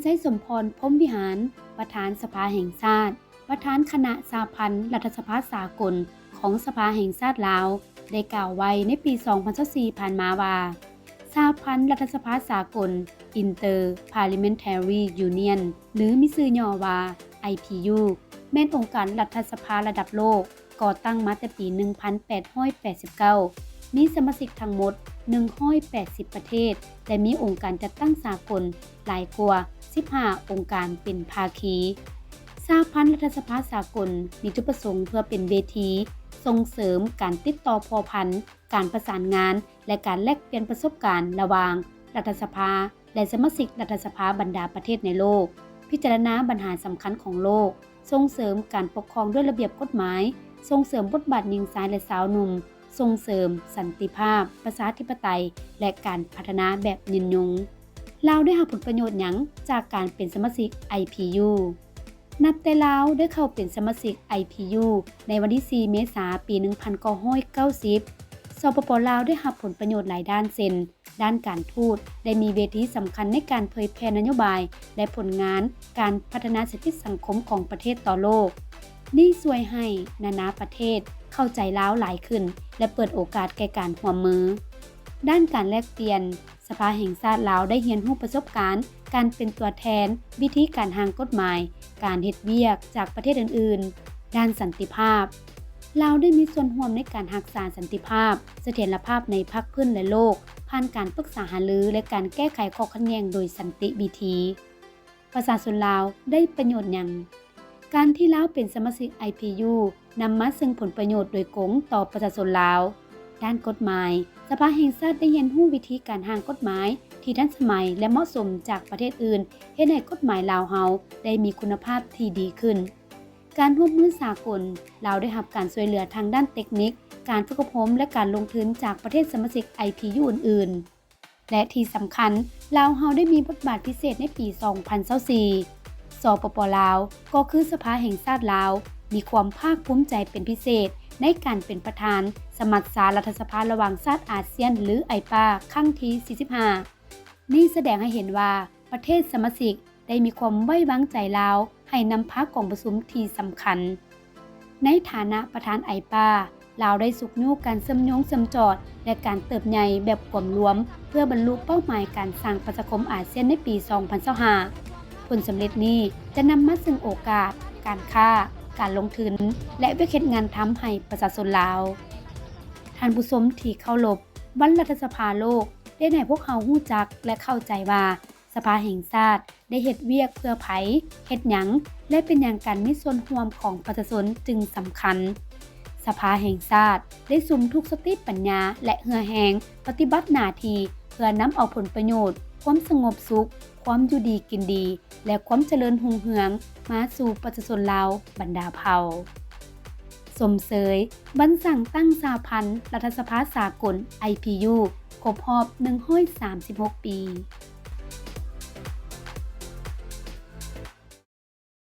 ໄຊສົມພອນ ພົມວິຫານ ປະທານສະພາແຫ່ງຊາດ, ປະທານຄະນະສະຫະພັນລັດຖະສະພາສາກົນຂອງສະພາແຫ່ງຊາດລາວ ໄດ້ກ່າວໄວ້ໃນປີສອງພັນຊາວສີ່ຜ່ານມາວ່າ ສະຫະພັນລັດຖະສະພາສາກົນ Inter-Parliamentary Union ຫຼື ມີຊື່ຫຍໍ້ວ່າ ໄອພີຢູ ແມ່ນອົງການລັດຖະສະພາລະດັບໂລກ ກໍ່ຕັ້ງມາແຕ່ປີໜຶ່ງພັນແປດຮ້ອຍແປດສິບເກົ້າ ມີສະມາຊິກທັງໝົດໜຶ່ງຮ້ອຍແປດສິບປະເທດ ແລະ ມີອົງການຈັດຕັ້ງສາກົນຫຼາຍກວ່າສິບຫ້າອົງການເປັນພາຄີ. ສະຫະພັນລັດຖະສະພາສາກົນມີຈຸດປະສົງເພື່ອເປັນເວທີສົ່ງເສີມການຕິດຕໍ່ພົວພັນ, ການປະສານງານ ແລະ ການແລກປ່ຽນປະສົບການລະຫວ່າງລັດຖະສະພາ ແລະ ສະມາຊິກລັດຖະສະພາບັນດາປະເທດໃນໂລກ, ພິຈາລະນາບັນຫາສຳຄັນຂອງໂລກ, ສົ່ງເສີມການປົກຄອງດ້ວຍລະບຽບກົດໝາຍ, ສົ່ງເສີມບົດບາດຍິງຊາຍ ແລະ ຊາວໜຸ່ມ, ສົ່ງເສີມສັນຕິພາບ, ປະຊາທິປະໄຕ ແລະ ການພັດທະນາແບບຍືນຍົງ. ລາວໄດ້ຮັບຜົນປະໂຫຍດຫຍັງຈາກການເປັນສະມາຊິກ ໄອພີຢູ? ນັບແຕ່ລາວໄດ້ເຂົ້າເປັນສະມາຊິກ ໄອພີຢູ ໃນວັນທີສີ່ເມສາ ປີໜຶ່ງພັນເກົ້າຮ້ອຍເກົ້າສິບ ສປປ ລາວໄດ້ຮັບຜົນປະໂຫຍດຫຼາຍດ້ານ ເຊັ່ນ ດ້ານການທູດ ໄດ້ມີເວທີສຳຄັນໃນການເຜີຍແຜ່ນະໂຍບາຍ ແລະ ຜົນງານການພັດທະນາເສດຖະກິດສັງຄົມຂອງປະເທດຕໍ່ໂລກ. ນີ້ຊ່ວຍໃຫ້ນານາປະເທດເຂົ້າໃຈລາວຫຼາຍຂຶ້ນ ແລະ ເປີດໂອກາດແກ່ການຮ່ວມມື. ດ້ານການແລກປ່ຽນ, ສະພາແຫ່ງຊາດລາວໄດ້ຮຽນຮູ້ປະສົບການການເປັນຕົວແທນ, ວິທີການຮ່າງກົດໝາຍ, ການເຮັດວຽກຈາກປະເທດອື່ນໆ. ດ້ານສັນຕິພາບ, ລາວໄດ້ມີສ່ວນຮ່ວມໃນການຮັກສາສັນຕິພາບ, ສະຖຽນລະພາບໃນພາກພື້ນ ແລະ ໂລກ ຜ່ານການປຶກສາຫາລື ແລະ ການແກ້ໄຂຂໍ້ຂັດແຍ່ງໂດຍສັນຕິວິທີ. ປະຊາຊົນລາວໄດ້ປະໂຫຍດຫຍັງ? ການທີ່ລາວເປັນສະມາຊິກ ໄອພີຢູ ນຳມາເຊິ່ງຜົນປະໂຫຍດໂດຍກົງຕໍ່ປະຊາຊົນລາວ. ດ້ານກົດໝາຍ, ສະພາແຫ່ງຊາດໄດ້ຮຽນຮູ້ວິທີການຮ່າງກົດໝາຍທີ່ທັນສະໄໝ ແລະ ເໝາະສົມຈາກປະເທດອື່ນ, ເຮັດໃຫ້ກົດໝາຍລາວເຮົາໄດ້ມີຄຸນນະພາບທີ່ດີຂຶ້ນ. ການຮ່ວມມືສາກົນ, ລາວໄດ້ຮັບການຊ່ວຍເຫຼືອທາງດ້ານເຕັກນິກ, ການຝຶກອົບຮົມ ແລະ ການລົງທຶນຈາກປະເທດສະມາຊິກ ໄອພີຢູ ອື່ນໆ. ແລະ ທີ່ສຳຄັນ, ລາວເຮົາໄດ້ມີບົດບາດພິເສດໃນປີສອງພັນຊາວສີ່. ສປປ ລາວ ກໍຄືສະພາແຫ່ງຊາດລາວ ມີຄວາມພາກພູມໃຈເປັນພິເສດໃນການເປັນປະທານສະມັດຊາລັດຖະສະພາລະຫວ່າງຊາດອາຊຽນ ຫຼື ໄອປາ ຄັ້ງທີສີ່ສິບຫ້າ. ນີ້ສະແດງໃຫ້ເຫັນວ່າປະເທດສະມາຊິກໄດ້ມີຄວາມໄວ້ວາງໃຈລາວໃຫ້ນຳພາກອງປະຊຸມທີ່ສຳຄັນ. ໃນຖານະປະທານ ໄອປາ ລາວໄດ້ຊຸກຍູ້ການເຊື່ອມໂຍງເຊື່ອມຈອດ ແລະ ການເຕີບໃຫຍ່ແບບກວມລວມ ເພື່ອບັນລຸເປົ້າໝາຍການສ້າງປະຊາຄົມອາຊຽນໃນປີສອງພັນຊາວຫ້າ. ຜົນສຳເລັດນີ້ຈະນຳມາເຊິ່ງໂອກາດການຄ້າ, ການລົງທຶນ ແລະ ວຽກເຮັດງານທຳໃຫ້ປະຊາຊົນລາວ. ທ່ານຜູ້ຊົມທີ່ເຄົາລົບ, ວັນລັດຖະສະພາໂລກໄດ້ໃຫ້ພວກເຮົາຮູ້ຈັກ ແລະ ເຂົ້າໃຈວ່າ ສະພາແຫ່ງຊາດໄດ້ເຮັດວຽກເພື່ອໃຜ, ເຮັດຫຍັງ ແລະ ເປັນຫຍັງການມີສ່ວນຮ່ວມຂອງປະຊາຊົນຈຶ່ງສຳຄັນ. ສະພາແຫ່ງຊາດໄດ້ສຸມທຸກສະຕິປັນຍາ ແລະ ເຫື່ອແຮງປະຕິບັດໜ້າທີ່ເພື່ອນຳເອົາຜົນປະໂຫຍດ, ຄວາມສະຫງົບສຸກ, ຄວາມຢູ່ດີກິນດີ ແລະ ຄວາມຈະເລີນຮຸ່ງເຮືອງມາສູ່ປະຊາຊົນລາວບັນດາເຜົ່າ. ຊົມເຊີຍວັນສ້າງຕັ້ງສະຫະພັນລັດຖະສະພາສາກົນ ໄອພີຢູ ຄົບຮອບໜຶ່ງຮ້ອຍສາມສິບຫົກປີ.